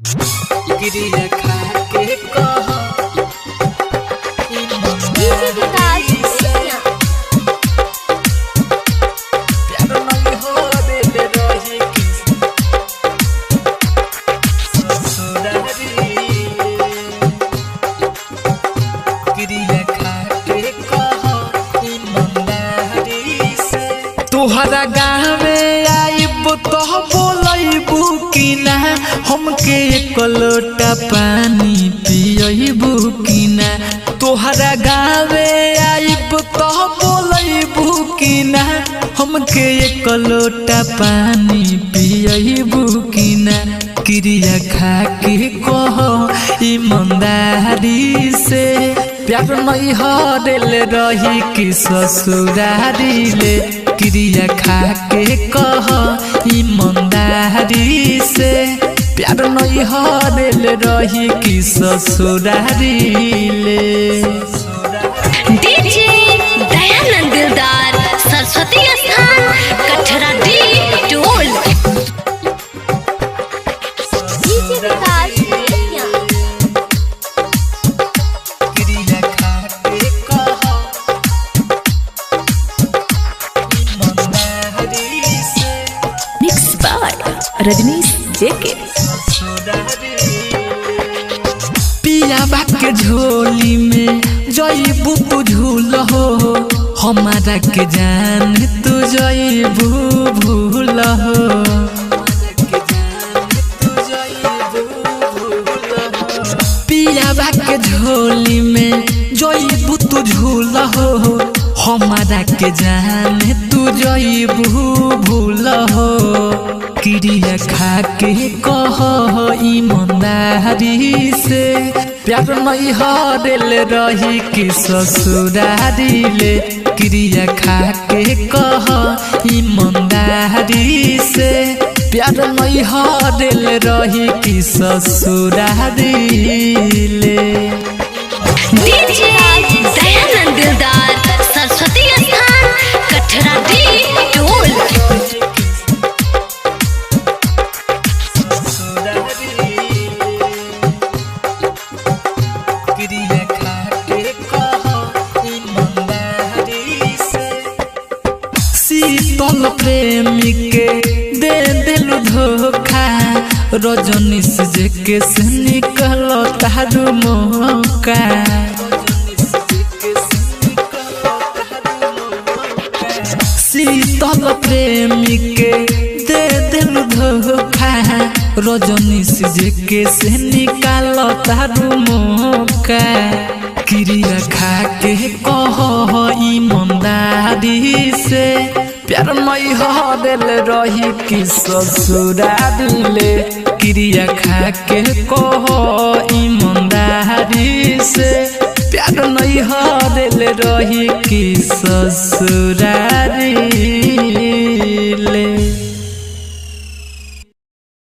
क्रिया खा के कह डीजे विकास बेतिया। प्यार नहीं हो दिल रही कि ससुरारी क्रिया खा के कह ईमानदारी से। तोहरा गाँवे आइब तो बोलैबू कि ना, हमके एक लोटा पानी पियबू कि ना। तोहरा गाँवे आइब तो बोलैबू कि ना, हमके एक लोटा पानी पियबू कि ना। क्रिया खा के कह ईमानदारी से, प्यार नहीं हरल रही कि ससुरारी ले। क्रिया खा के कह ईमानदारी से, प्यार नहीं हरल रही कि ससुरारी ले। डीजे दयानंद दिलदार, सरस्वती स्थान, कटरा डी टोल। डीजे विकास बेतिया। क्रिया खा के कह ईमानदारी से। मिक्स बाय रजनीश जेके। पियाबा के झोली में जईबू तू झूल हो, हमारा के जान तू जईबू भूल हो। पियाबा के झोली में जईबू तू झूल हो, हमारा के जान तू जईबू भूल हो। क्रिया खा के कह ईमानदारी से, प्यार नहीं हरल रही कि ससुरारी ले। क्रिया खा के कह ईमानदारी से, प्यार नहीं हरल रही कि ससुरारी ले। डीजे दयानंद दिलदार, सरस्वती स्थान, कटरा डी टोल। क्रिया खा के कह ईमानदारी से। शीतल प्रेमी के दे दिलु धोखा, रजनीश जे के से निकल तारू मौका। शीतल प्रेमी के दे दिलु धोखा, रजनीश जे के से निकाल तारू मौका। क्रिया खा के कह ईमानदारी से, प्यार नहीं हरल रही कि ससुरारी ले। क्रिया खा के कह ईमानदारी से, प्यार नहीं हरल रही कि ससुरारी ले।